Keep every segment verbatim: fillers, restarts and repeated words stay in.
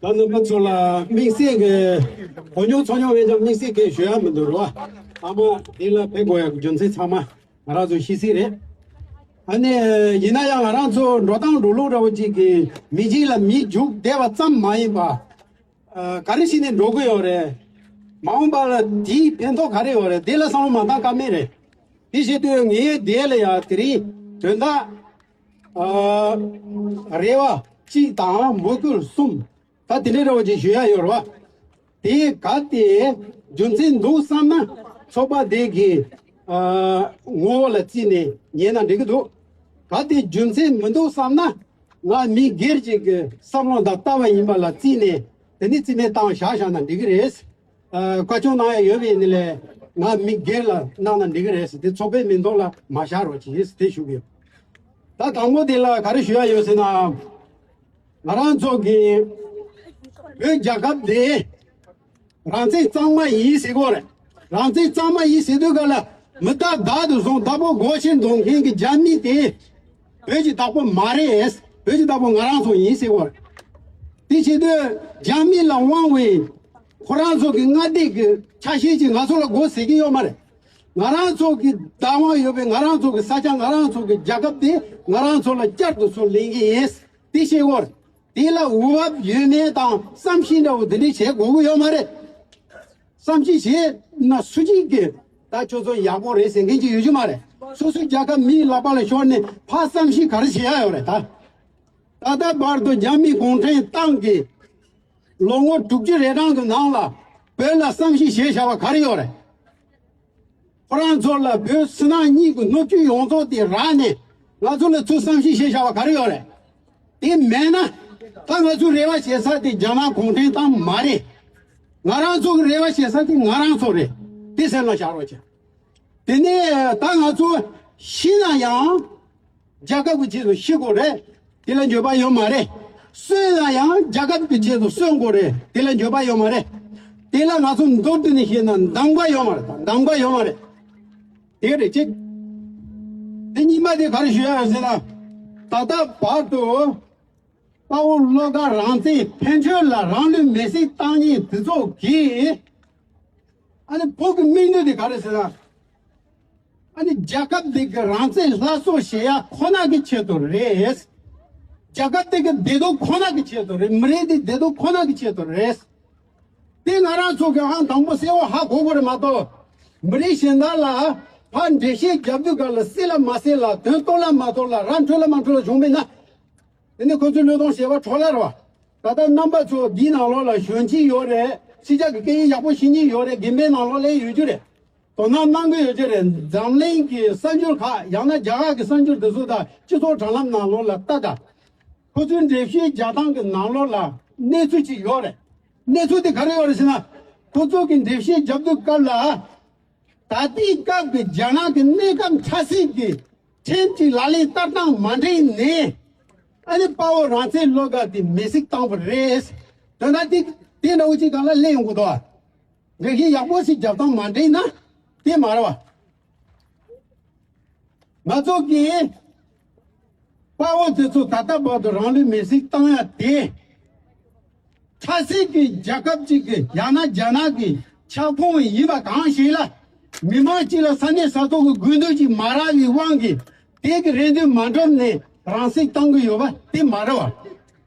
ད་ནི་མི་ཚོ་ལ་དམིགས་བསལ་གྱི་གོ་མྱོང་ཚོར་མྱོང་ཡོད་ཀྱང་དམིགས་བསལ་གྱི་ཞུ་ཡ་མི་འདུག་རོ། ཚང་མ་འདི་ལ་ཕེབས་དགོས་ཡ་གི་རྒྱུ་མཚན་ཚང་མ་ང་རང་ཚོ་ཤེས་གསལ་རེད། ཨ་ནི་ཡིན་ན་ཡང་ང་རང་ཚོ་འགྲོ་སྟངས་འགྲོ་ལུགས་འདྲ་བོ་ཅིག་གིས་མི་གཅིག་ལ་མི་རྒྱུགས་བསྡད་པ་ཙམ་མ་ཡིན་པ། ཨ། ག་རེ་བྱས་ནས་འགྲོ་གི་ཡོད་རེད། མ་འོངས་པ་ལ་དེའི་ཕན་ཐོགས་ག་རེ་ཡོད་རེད། དེ་ལ་བསམ་བློ་མ་བཏང་ཀ་མེད་རེད། དེ་བྱེད་དུས་ངའི་དེ་ལ་ཡང་དེ་རིང་དོན་དག་ཨ། རེ་བ་གཅིག་དང་འབོད་སྐུལ་གསུམ། ད་དེ་འདྲའི་འདྲ་བོ་ཅིག་ཞུ་ཡ་ཡོད་རེད་བ། དེ་ག་དེ་རྒྱུ་མཚན་འདུག་བསམ་ན་ཚོགས་པ་དེ་གི་ཨ། ངོ་བོ་ལ་བརྩིས་ནས་ཉན་ན་འགྲིག་གི་འདུག་ག་དེ་རྒྱུ་མཚན་མི་འདུག་བསམ་ན་ང་མི་སྒེར་གཅིག་གི་བསམ་བློ་དང་ལྟ་བ་ཡིན་པ་ལ་བརྩིས་ནས་དེ་ནི་རྩིས་མེད་བཏང་བཞག་བཞག་ན་འགྲིག་གི་རེད། ཨ། བཀའ་སྐྱོན་གནང་ཡ་ཡོད་པའི་ནི་ལས་ང་མི་སྒེར་ལ་གནང་ན་འགྲིག་གི་རེད་ཟེར། དེ་ཚོགས་པའི་མིང་ཐོག་ལ་མ་བཞག་རོགས་གྱིས་ཟེར་དེ་ཞུ་གི་ཡོད། ད་དང་པོ་དེ་ལ་ག་རེ་ཞུ་ཡ་ཡོད་ཟེར་ན། ང་རང་ཚོ་གི་བོད་རྒྱལ་ཁབ་དེ་རང་བཙན་གཙང་མ་ཡིན་ཟེར་གོ་རེད། རང་བཙན་གཙང་མ་ཡིན་ཟེར་དུས་ག་ལ་མི་རྟག་བདག་ཏུ་བཟུང་བདག་པོ་སྒོ་ཕྱིར་འདོན་མཁན་གྱི་རྒྱ་མི་དེ་བོད་ཀྱི་བདག་པོ་མ་རེད། བོད་ཀྱི་བདག་པོ་ང་རང་ཚོ་ཡིན་ཟེར་གོ་རེད། དེ་བྱེད་དུས་རྒྱ་མི་ལ་དབང་བའི་ཁོ་རང་ཚོ་གི་མངའ་སྡེ་གི་ཆ་ཤས་ཀྱིས་ང་ཚོ་ལ་སྒོ་ཟེར་གྱི་ཡོད་མ་རེད། ང་རང་ཚོ་གི་བདག་དབང་ཡོད་པའི་ང་རང་ཚོ་གི་ས་ཆ་ང་རང་ཚོ་གི་རྒྱལ་ཁབ་དེ་ང་རང་ཚོ་ལ་བསྐྱར་དུ་ཚུར་ལེན་གྱི་ཡིན། དེ་ཤེས་དགོས། དེ་ལ་འོས་བབ་ཡོད་མེད་དང་བསམ་ཤེས་འདྲ་བོ་དེ་འདྲ་བྱེད་དགོས་ཀྱི་ཡོད་མ་རེད། བསམ་ཤེས་བྱས་ན་སུ་གཅིག་གིས་ད་ཁྱོད་ཚོ་ཡག་པོ་རེད་ཟེར་མཁན་ཅིག་ཡོད་རྒྱུ་མ་རེད། སོ་སོའི་རྒྱལ་ཁབ་མིའི་ལག་པ་ལ་ཤོར་ནས་ཕར་བསམ་ཤེས་ག་རེ་བྱེད་ཡ་ཡོད་རེད་ད། ད་ལྟ་བར་དུ་རྒྱ་མི་གུང་ཁྲན་ཏང་གིས་ལོ་ངོ་དྲུག་ཅུ་རེ་གྲངས་ཀྱི་ནང་ལ་བོད་ལ་བསམ་ཤེས་བྱས་བཞག་པ་ག་རེ་ཡོད་རེད། ཁོ་རང་ཚོ་ལ་བོད་ཕྱི་ནང་གཉིས་ཀྱི་སྣོད་བཅུད་ཡོངས་རྫོགས་དེ་རག་ནས་ང་ཚོ་ལ་ཚུར་བསམ་ཤེས་བྱས་བཞག་པ་ག་རེ་ཡོད་རེད། དེ་མེད་ན་ད་ང་ཚོའི་རེ་བ་བྱེད་ས་དེ་རྒྱ་ནག་གུང་ཁྲན་ཏང་མ་རེད། ང་རང་ཚོ་གི་རེ་བ་བྱེད་ས་དེ་ང་རང་ཚོ་རེད། དེ་སེམས་ལ་བཞག་རོགས་བྱེད། དེ་ནས་ད་ང་ཚོ་ཤི་ན་ཡང་རྒྱལ་ཁབ་ཀྱི་ཆེད་དུ་ཤི་དགོས་རེད། དེ་ལ་འགྱོད་པ་ཡོད་མ་རེད། གསོན་ན་ཡང་རྒྱལ་ཁབ་ཀྱི་ཆེད་དུ་གསོན་དགོས་རེད། དེ་ལ་འགྱོད་པ་ཡོད་མ་རེད། དེ་ལ་ང་ཚོ་མདོར་བསྡུས་ནས་བཤད་ན་འདང་པ་ཡོད་མ་རེད། འདང་པ་ཡོད་མ་རེད། དེ་རེད་གཅིག་དེ་གཉིས་པ་དེ་ག་རེ་ཞུ་ཡ་ཡོད་ཟེར་ན། ད་ལྟ་བར་དུ་དཔའ་བོ་བློ་དགའ་རང་བཙན་ཕན་ཆོད་ལ་རང་ལུས་མེར་སྲེག་བཏང་མཁན་དེ་ཚོ་གིས་ཨ་ནི་བོད་ཀྱི་དམིགས་ཡུལ་དེ་ག་རེ་ཟེར་ན། ཨ་ནི་རྒྱལ་ཁབ་འདི་གི་རང་བཙན་སླར་གསོ་བྱེད་ཡ་ཁོ་ན་གི་ཆེད་དུ་རེད། རྒྱལ་ཁབ་འདི་གི་བདེ་སྡུག་ཁོ་ན་གི་ཆེད་དུ་རེད། མི་རིགས་འདི་བདེ་སྡུག་ཁོ་ན་གི་ཆེད་དུ་རེད། དེ་ང་རང་ཚོ་གི་ཨང་དང་པོ་གསལ་བོ་ཧ་གོ་དགོས་རེད་མ་གཏོགས། མི་རིགས་གཞན་དག་ལ་ཕར་འགྲེལ་བཤད་རྒྱབ་དུས་ག་ལ་གསལ་ལ་མ་གསལ་ལ་དོན་རྟོགས་ལ་མ་རྟོགས་ལ་ར་འཕྲོད་ལ་མ་འཕྲོད་ལ་བྱུང་བས་ན། དེ་ནི་ཁོ་ཚོའི་བློས་གཏོང་བྱས་པ་འཕྲོ་བརླག་རེད་བ། ད་ལྟ་རྣམ་པ་ཚོ་འདིའི་ནང་ལོགས་ལ་གཞོན་སྐྱེས་ཡོད་རེད། ཕྱི་རྒྱལ་གྱི་སྐད་ཡིག་ཡག་པོ་ཤེས་མཁན་ཡོད་རེད། རྒན་པའི་ནང་ལོགས་ལ་ཡོད་རྒྱུ་རེད། དོ་སྣང་གནང་གི་ཡོད་རྒྱུ་རེད། འཛམ་གླིང་གི་གསར་འགྱུར་ཁག་ཡང་ན་རྒྱ་གར་གྱི་གསར་འགྱུར་དེ་ཚོ་དང་སྤྱི་ཚོགས་དྲ་ལམ་ནང་ལོགས་ལ་ལྟ་དང་། ཁོ་ཚོའི་འགྲེལ་བཤད་རྒྱག་སྟངས་ཀྱི་ནང་ལོགས་ལ་གནས་ཚུལ་ཅིག་ཡོད་རེད། གནས་ཚུལ་དེ་ག་རེ་ཡོད་རེད་ཟེར་ན། ཁོ་ཚོ་གི་འགྲེལ་བཤད་རྒྱབ་དུས་སྐབས་ལ། ད་ལྟའི་སྐབས་ཀྱི་རྒྱ་ནག་གི་གནས་སྐབས་འཕྲལ་སེལ་གྱི་ཁྲིམས་ཀྱི་ལག་ལེན་བསྟར་སྟངས་མ་འགྲིག་ནས། ཨ་ནི་དཔའ་བོ་རང་བཙན་བློ་དགའ་དེ་མེར་སྲེག་བཏང་བ་རེད། དོན་དག་དེ་དེ་འདྲ་བོ་ཅིག་སྒང་ལ་གླེང་ཡོང་གི་འདུག་བ། འགྲེལ་བཤད་ཡག་པོ་ཞིག་རྒྱབ་སྟངས་མ་འགྲིག་ན་དེ་མ་རེད་བ། ང་ཚོ་གིས་དཔའ་བོ་དེ་ཚོ་ད་ལྟ་བར་དུ་རང་ལུས་མེར་སྲེག་བཏང་ཡ་དེ། ཆབ་སྲིད་ཀྱི་རྒྱལ་ཁབ་ཅིག་གི་ཡང་ན་རྒྱ་ནག་གི་ཁྱབ་ཁོངས་ཡིན་པ་གང་ཞིག་ལ། མི་མང་གཅིག་ལ་ས་གནས་ས་ཐོག་གི་དགོས་འདུན་གཅིག་མ་རག་པའི་དབང་གིས་དེ་གི་རེ་འདུན་མ་འགྲུབ་ནས་རང་སྲེག་བཏང་གི་ཡོད་པ་དེ་མ་རེད་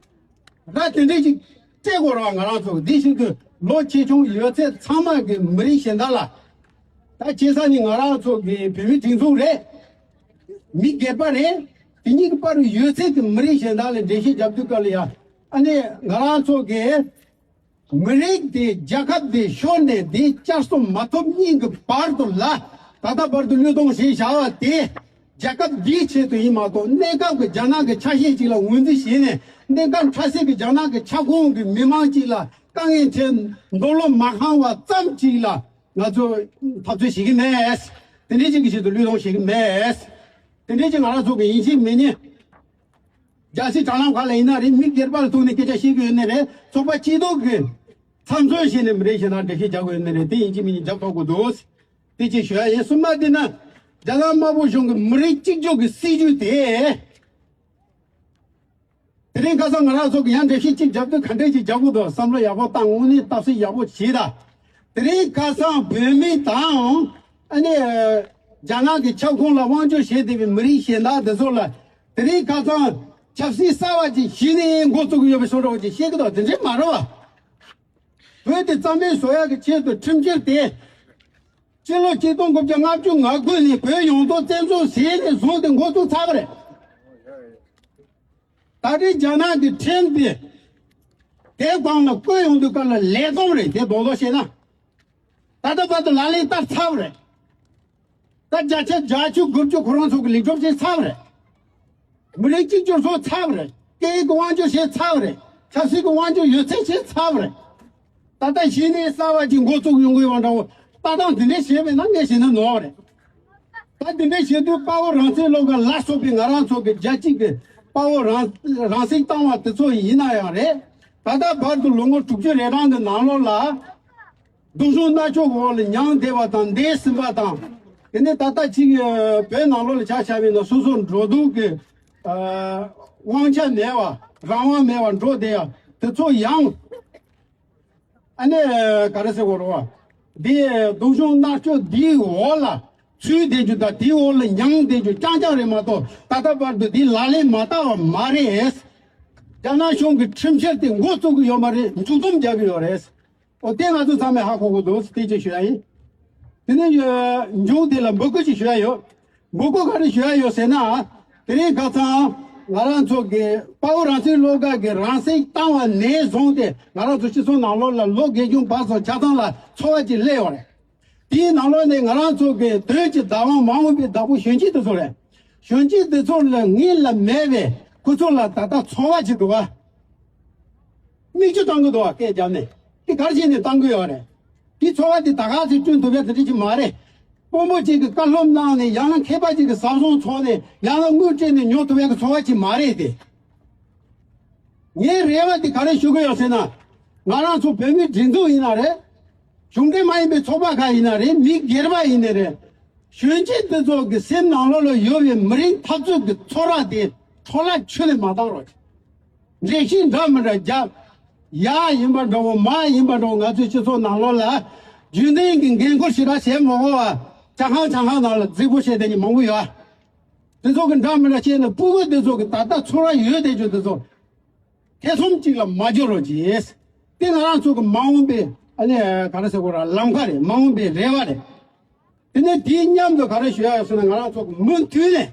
བ། ད་དེ་འདྲ་ཅིག་སྤྲད་དགོས་རེད་བ། ང་རང་ཚོ་འདི་བཞིན་དུ་ལོ་ཆེ་ཆུང་ཡོད་ཚད་ཚང་མ་གི་མི་རིགས་གཞན་དག་ལ། ད་བྱས་ཙང་ནི་ང་རང་ཚོ་གི་བོད་མི་སྒྲིག་འཛུགས་རེད། མི་སྒེར་པ་རེད། དེ་གཉིས་ཀྱི་བར་དུ་ཡོད་ཚད་ཀྱི་མི་རིགས་གཞན་དག་ལ་འགྲེལ་བཤད་རྒྱབ་དུས་སྐབས་ལ་ཡ། ཨ་ནི་ང་རང་ཚོ་གི་མི་རིགས་དེ་རྒྱལ་ཁབ་དེ་ཤོར་ནས་དེ་བསྐྱར་གསོ་མ་ཐུབ་སྙིང་གི་བར་དུ་ལ་ད་ལྟ་བར་དུ་བློས་གཏོང་བྱས་བཞག་པ་དེ་རྒྱལ་ཁབ་འདིའི་ཆེད་དུ་ཡིན་མ་གཏོགས། གནས་སྐབས་ཀྱི་རྒྱ་ནག་གི་ཆ་ཤས་ཅིག་ལ་ངོས་འཛིན་བྱས་ནས། གནས་སྐབས་འཕྲལ་སེལ་གྱི་རྒྱ་ནག་གི་ཁྱབ་ཁོངས་ཀྱི་མི་མང་ཅིག་ལ་དཀའ་ངལ་འཕྲད་འདོད་བློ་མ་ཁེངས་པ་ཙམ་ཅིག་ལ་ང་ཚོ་འཐབ་རྩོད་བྱེད་ཀྱི་མེད། དེ་འདྲའི་ཅིག་གི་ཆེད་དུ་བློས་གཏོང་བྱེད་ཀྱི་མེད། དེ་འདྲའི་ཅིག་ང་རང་ཚོ་གི་ཡིན་གཅིག་མིན་གཉིས། རྒྱལ་སྤྱིའི་དྲ་ལམ་ཁག་ལ་ཡིན་ན་རེད། མི་སྒེར་པ་ལ་ཐུག་ནས་སྐད་ཆ་བཤད་ཀྱི་ཡོད་ནི་རེད། ཚོགས་པ་སྐྱིད་སྡུག་གི་ཚབ་མཚོན་བྱས་ནས་མི་རེ་ཞིག་དང་འགྲེལ་བཤད་རྒྱག་དགོས་ཡོད་ནི་རེད། དེ་ཡིན་གཅིག་མིན་གཉིས་རྒྱབ་ཐོབ་དགོས་འདུག་དེ་ཅིག་ཞུ་ཡ་ཡིན། གསུམ་པ་དེ་ན་རྒྱ་ནག་དམར་པོ་གཞུང་གི་མི་རིགས་གཅིག་གྱུར་གྱི་སྲིད་ཇུས་དེ། དེ་རིང་ཁ་སང་ང་རང་ཚོ་གི་ཡང་འགྲེལ་བཤད་ཅིག་རྒྱབ་དུས་ག་འདྲས་ཅིག་རྒྱབ་དགོས་འདུག་བསམ་བློ་ཡག་པོ་བཏང་། དངོས་གནས་བརྟག་དཔྱད་ཡག་པོ་བྱེད་ད། དེ་རིང་ཁ་སང་བོད་མི་དང་ཨ་ནི་རྒྱ་ནག་གི་ཁྱབ་ཁོངས་ལ་དབང་སྒྱུར་བྱས་བསྡད་པའི་མི་རིགས་གཞན་དག་དེ་ཚོ་ལ་དེ་རིང་ཁ་སང་ཆབ་སྲིད་གསར་བ་ཅིག་གཞི་ནས་འགོ་བཙུགས་ཀྱི་ཡོད་པའི་བཟོ་འདྲ་བོ་ཅིག་བཤད་ཀྱི་འདུག་དེ་འདྲས་མ་རེད་བ། བོད་དེ་རྩ་མེད་བཟོ་ཡག་གི་ཆེད་དུ་ཁྲིམས་འཆར་དེ་སྤྱི་ལོ་ཆིག་སྟོང་དགུ་བརྒྱ་ལྔ་བཅུ་ང་དགུ་ནས་བོད་ཡོངས་རྫོགས་བཙན་བཟུང་བྱས་ནས་བཟུང་སྟེ་འགོ་བཙུགས་ཚར་བ་རེད། ད་རེས་རྒྱ་ནག་གི་ཁྲིམས་དེ་དེ་སྒང་ལ་བཀོད་ཡོང་དུས་སྐབས་ལ་ལས་བསྡོམས་རེད། དེ་རྡོག་རྡོག་བཤད་ན། ད་ལྟ་བར་དུ་ལག་ལེན་བསྟར་ཚར་བ་རེད། ད་བརྒྱ་ཆ་བརྒྱད་ཅུ་དགུ་བཅུ་ཁོ་རང་ཚོ་གི་ལེགས་གྲུབ་བྱས་ཚར་བ་རེད། མི་རིགས་གཅིག་གྱུར་བཟོ་ཚར་བ་རེད། སྐད་ཡིག་གི་དབང་སྒྱུར་བྱས་ཚར་བ་རེད། ཆབ་སྲིད་ཀྱི་དབང་སྒྱུར་ཡོད་ཚད་བྱས་ཚར་བ་རེད། ད་ལྟ་གཞི་ནས་གསར་བ་ཅིག་འགོ་བཙུགས་ཡོང་གི་ཡོད་པ་འདྲ་བོ། ལྟ་སྟངས་འདི་འདྲས་བྱས་པས་ན་ངས་བྱས་ན་ནོར་བ་རེད། ད་འདི་འདྲས་བྱེད་དུས་དཔའ་བོ་རང་བཙན་སློབ་གྲྭ་ལ་སོགས་པའི་ང་རང་ཚོ་གི་རྒྱལ་སྤྱི་གི་དཔའ་བོ་རང་རང་སྲེག་བཏང་བ་དེ་ཚོ་ཡིན་ན་ཡང་རེད། ད་ལྟ་བར་དུ་ལོ་ངོ་དྲུག་ཅུ་རེ་གྲངས་ཀྱི་ནང་ལོགས་ལ། སྡུག་སྦྱོང་མནར་གཅོད་འོག་ལ་མྱངས་བསྡད་པ་དང་འདས་ཟིན་པ་དང་། དེ་ནས་ད་ལྟ་ཅིག་བོད་ནང་ལོགས་ལ་ཆ་བཞག་པ་ཡིན་ན་སོ་སོ་འགྲོ་འདུག་གི་དབང་ཆ་མེད་པ། རང་དབང་མེད་པ་འགྲོ་བསྡད་ཡ་དེ་ཚོ་ཡང་། ཨ་ནི་ག་རེ་ཟེར་དགོས་རེད་བ། འདི་སྡུག་སྦྱོང་མནར་གཅོད་འདིའི་འོག་ལ་ཚུད་བསྡད་རྒྱུ་དང་དེའི་འོག་ལ་མྱངས་བསྡད་རྒྱུ་རྐྱང་རྐྱང་རེད་མ་གཏོགས། ད་ལྟ་བར་དུ་འདི་ལག་ལེན་མ་བསྟར་བ་མ་རེད། རྒྱ་ནག་གཞུང་གི་ཁྲིམས་འཆར་དེ་འགོ་བཙུགས་ཀྱི་ཡོད་མ་རེད། མཇུག་སྡོམ་རྒྱག་གི་ཡོད་རེད། འོ་དེ་ང་ཚོ་ཚང་མས་ཧ་གོ་དགོས་འདུག་དེ་ཅིག་ཞུ་ཡ་ཡིན། དེ་ནས་མཇུག་དེ་ལ་འབོད་སྐུལ་ཅིག་ཞུ་ཡ་ཡོད། འབོད་སྐུལ་ག་རེ་ཞུ་ཡ་ཡོད་ཟེར་ན། དེ་རིང་ཁ་སང་ང་རང་ཚོ་གི་དཔའ་བོ་རང་བཙན་སློབ་གྲྭ་གི་རང་སྲེག་བཏང་བ་ནས་བཟུང་སྟེ་ང་རང་ཚོ་སྤྱི་ཚོགས་ནང་ལོགས་ལ་ལོ་རྒས་གཞོན་བར་གསུམ་ཆ་ཚང་ལ་ཚོར་བ་ཅིག་སླེབས་ཡོད་རེད། དེའི་ནང་ལོགས་ནས་ང་རང་ཚོ་གི་དོན་གྱི་བདག་དབང་མ་འོངས་པའི་བདག་པོ་གཞོན་སྐྱེས་དེ་ཚོ་རེད། གཞོན་སྐྱེས་དེ་ཚོ་ལ་ངེས་ལ་མེད་པའི་ཁོ་ཚོ་ལ་ད་ལྟ་ཚོར་བ་ཅིག་འདུག་ག་མིག་ཆུ་བཏང་གི་འདུག་བ། སྐད་བརྒྱབ་ནས་དེ་ག་རེ་བྱས་ནས་བཏང་གི་ཡོད་རེད། དེ་ཚོར་བ་དེ་ད་ག་ཚོད་བསྐྲུན་ཐུབ་ཡ་དེ་འདྲ་ཅིག་མ་རེད། དཔོན་པོ་གཅིག་གིས་བཀའ་སློབ་གནང་ནས་ཡང་ན་མཁས་པ་གཅིག་གིས་ཟབ་སྦྱོང་ཚོགས་ནས་ཡང་ན་དངུལ་སྤྲད་ནས་ཉོ་ཐུབ་ཡ་གི་ཚོར་བ་ཅིག་མ་རེད་དེ། ངའི་རེ་བ་དེ་ག་རེ་ཞུ་གི་ཡོད་ཟེར་ན། ང་རང་ཚོ་བོད་མིའི་སྒྲིག་འཛུགས་ཡིན་ན་རེད། གཞུང་འབྲེལ་མ་ཡིན་པའི་ཚོགས་པ་ཁག་ཡིན་ན་རེད། མི་སྒེར་པ་ཡིན་ན་རེད། གཞོན་སྐྱེས་དེ་ཚོ་གི་སེམས་ནང་ལོགས་ལ་ཡོད་པའི་མི་རིགས་འཐབ་རྩོད་ཀྱི་ཚོར་བ་དེ་འཕྲོ་བརླག་ཁྱོན་ནས་མ་བཏང་རོགས། འགྲེལ་བཤད་འདྲ་མི་འདྲ་རྒྱབ། ཡ་ཡིན་པ་འདྲ་བོ་མ་ཡིན་པ་འདྲ་བོ་ང་ཚོའི་སྤྱི་ཚོགས་ནང་ལོགས་ལ་རྒྱུན་ལྡན་གྱི་འགན་ཁུར་ཞེ་དྲག་བྱེད་མ་དགོས་པ། ཇ་ཁང་ཇ་ཁང་ནང་ལ་རྫིག་པོ་བྱས་བསྡད་མཁན་མང་པོ་ཡོད། དེ་ཚོ་གི་འདྲ་མི་འདྲ་བྱས་ནས་སྤུ་གུ་དེ་ཚོ་གི་ད་ལྟ་ཚོར་བ་ཡོད་བསྡད་རྒྱུ་དེ་ཚོ་ཐེ་ཚོམ་གཅིག་ལ་མ་འཇོག་རོགས་གྱིས། དེ་ང་རང་ཚོ་གི་མ་འོངས་པའི་ཨ་ནི་ག་རེ་ཟེར་དགོས་ར། ལམ་ཁ་རེད། མ་འོངས་པའི་རེ་བ་རེད། དེ་ནས་དེའི་མཉམ་དུ་ག་རེ་ཞུ་ཡ་ཡོད་ཟེར་ན། ང་རང་ཚོ་གི་མུ་མཐུད་ནས་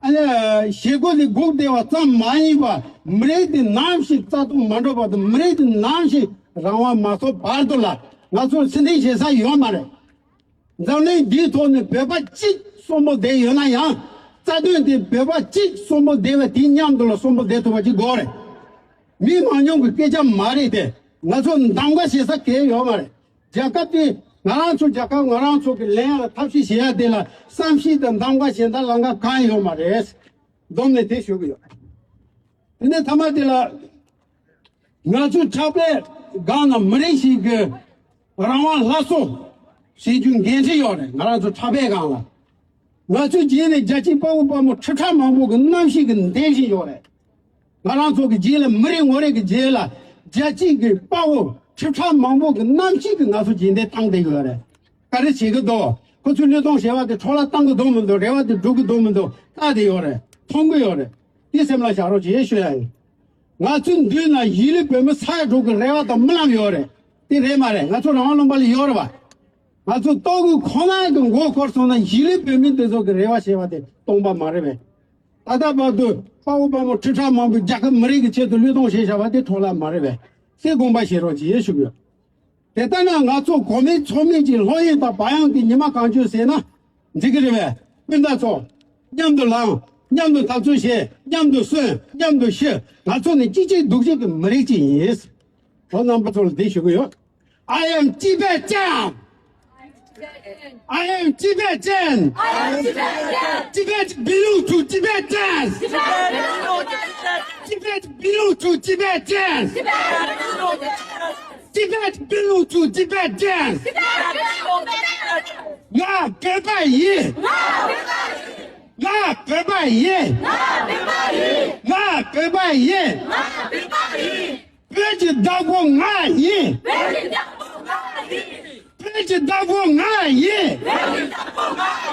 ཨ་ནི་བྱེད་སྒོ་དེ་སྒུག་བསྡད་པ་ཙམ་མ་ཡིན་པ། མི་རིགས་དེ་ནམ་ཞིག་རྩ་སྟོངས་མ་འགྲོ་བར་དུ། མི་རིགས་དེ་ནམ་ཞིག་རང་དབང་མ་ཐོབ་བར་དུ་ལ་ང་ཚོ་ཕྱིར་འཐེན་བྱེད་ས་ཡོད་མ་རེད། འཛམ་གླིང་འདིའི་ཐོག་ནས་བོད་པ་གཅིག་གསོན་པོ་བསྡད་ཡོད་ན་ཡང་། རྩ་དོན་དེ་བོད་པ་གཅིག་གསོན་པོ་བསྡད་པ་དེའི་མཉམ་དུ་ལ་གསོན་པོ་བསྡད་ཐུབ་པ་ཅིག་དགོས་རེད། མི་མང་ཉུང་གི་སྐད་ཆ་མ་རེད་དེ། ང་ཚོ་འདམ་ག་བྱེད་ས་གང་ཡོད་མ་རེད། རྒྱལ་ཁབ་དེ་ང་རང་ཚོ་རྒྱལ་ཁབ་ང་རང་ཚོ་གི་ལེན་ཡ་ལ་ཐབས་ཤེས་བྱེད་ཡ་དེ་ལ་བསམ་ཤེས་དང་འདམ་ག་གཞན་དག་ལམ་ཁ་གང་ཡོད་མ་རེད། སྡོམ་ནས་དེ་ཞུ་གི་ཡོད། དེ་ནས་མཐའ་མ་དེ་ལ། ང་ཚོའི་ཕྲག་པའི་སྒང་ན་མི་རིགས་ཤིག་གི་རང་དབང་སླར་གསོ་བྱེད་རྒྱུ་འགན་འཁྲི་ཡོད་རེད། ང་རང་ཚོ་ཕྲག་པའི་སྒང་ལ། ང་ཚོའི་རྗེས་ནས་རྒྱལ་གཅེས་དཔའ་བོ་དཔའ་མོ་ཁྲི་ཕྲག་མང་པོ་གི་རྣམ་ཤེས་ཀྱིས་འདེད་བཞིན་ཡོད་རེད། ང་རང་ཚོ་གི་རྗེས་ལ་མི་རེ་ངོ་རེ་གི་རྗེས་ལ་རྒྱལ་གཅེས་ཀྱི་དཔའ་བོ་ཁྲི་ཕྲག་མང་པོ་གི་རྣམ་ཤེས་ཀྱིས་ང་ཚོ་རྗེས་འདེད་བཏང་བསྡད་ཡོད་རེད། ག་རེ་བྱེད་ཀྱི་འདུག་ཁོ་ཚོའི་བློས་གཏོང་བྱས་པ་དེ་འཕྲོ་བརླག་བཏང་གི་འདུག་མི་འདུག་རེ་བ་དེ་འགྲུབ་ཀྱི་འདུག་མི་འདུག་ལྟ་བསྡད་ཡོད་རེད། མཐོང་གི་ཡོད་རེད། དེ་སེམས་ལ་བཞག་རོགས་བྱེད་ཞུ་ཡ་ཡིན། ང་ཚོའི་མདུན་ན་གཞིས་ལུས་བོད་མི་ས་ཡ་དྲུག་གི་རེ་བ་དང་རྨི་ལམ་ཡོད་རེད། དེ་རེད་མ་རེད། ང་ཚོ་རང་དབང་ལུང་པ་ལ་ཡོད་རེད་བ། ང་ཚོ་ལྟོ་གོས་ཁོ་ན་གི་མགོ་འཁོར་སོང་ན་གཞིས་ལུས་བོད་མི་དེ་ཚོ་གི་རེ་བ་བྱས་པ་དེ་སྟོང་པ་མ་རེད་པས། ད་ལྟ་བར་དུ་དཔའ་བོ་དཔའ་མོ་ཁྲི་ཕྲག་མང་པོས་རྒྱལ་ཁབ་མི་རིགས་ཀྱི་ཆེད་དུ་བློས་གཏོང་བྱས་བཞག་པ་དེ་འཕྲོ་བརླག་མ་རེད་པས། དེ་དགོངས་པ་བཞེས་རོགས་བྱེད་ཞུ་གི་ཡོད། དེ་ལྟ་ན་ང་ཚོ་གོ་མེད་ཚོར་མེད་ཀྱི་ལྷོད་གཡེང་དང་བག་ཡངས་ཀྱི་ཉི་མ་གང་བྱོས་ཟེར་ན་འགྲིག་གི་རེད་པས། སྤུན་ཟླ་ཚོ། མཉམ་དུ་ལངས། མཉམ་དུ་འཐབ་རྩོད་བྱེད། མཉམ་དུ་གསོན། མཉམ་དུ་ཤི། ང་ཚོ་ནི་གཅིག་གཅིག་སྡུག་གཅིག་གི་མི་རིགས་གཅིག་ཡིན། ཁོང་རྣམ་པ་ཚོ་ལ་འདི་ཞུ་གི་ཡོད། I am Tibetan. I am Tibetan. I am Tibetan. Tibet belong to Tibetans. Tibet belong to Tibetans. Tibet belong to Tibetans. ང་བོད་པ་ཡིན། ང་བོད་པ་ཡིན། ང་བོད་པ་ཡིན། ང་བོད་པ་ཡིན། ང་བོད་པ་ཡིན། བོད་ཀྱི་བདག་པོ་ང་ཡིན། བོད་ཀྱི་བདག་པོ་ང་ཡིན། བོད་ཀྱི་བདག་པོ་ང་ཡིན། བོད་ཀྱི་བདག་པོ་ང་ཡིན།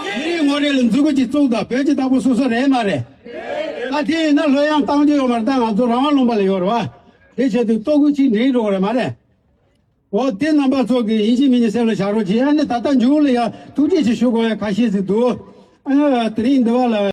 མི་རེ་ངོ་རེ་ལ་མཛུབ་གུ་གཅིག་བཙུགས་དང་། བོད་ཀྱི་བདག་པོ་སོ་སོ་རེད་མ་རེད། ད་དེ་ཡིན་ན་ལྷོད་ཡངས་གཏོང་རྒྱུ་ཡོད་མ་རེད། ད་ང་ཚོ་རང་དབང་ལུང་པ་ལ་ཡོད་རེད་བ། དེ་བྱས་དུས་ལྟོ་གོས་གཅིག་འདྲེས་འགྲོ་གི་རེད་མ་རེད། འོ་དེ་རྣམ་པ་ཚོ་གི་ཡིན་གཅིག་མིན་གཅིག་སེམས་ལ་བཞག་རོགས་གྱིས། ཨ་ནི་ད་ལྟ་མཇུག་ལ་ཡང་ཐུགས་རྗེ་ཆེ་ཞུ་དགོས་ཡ་ཁ་ཤས་ཤིག་འདུག་ཨ་ནི་དེ་རིང་འདི་བ་ལ།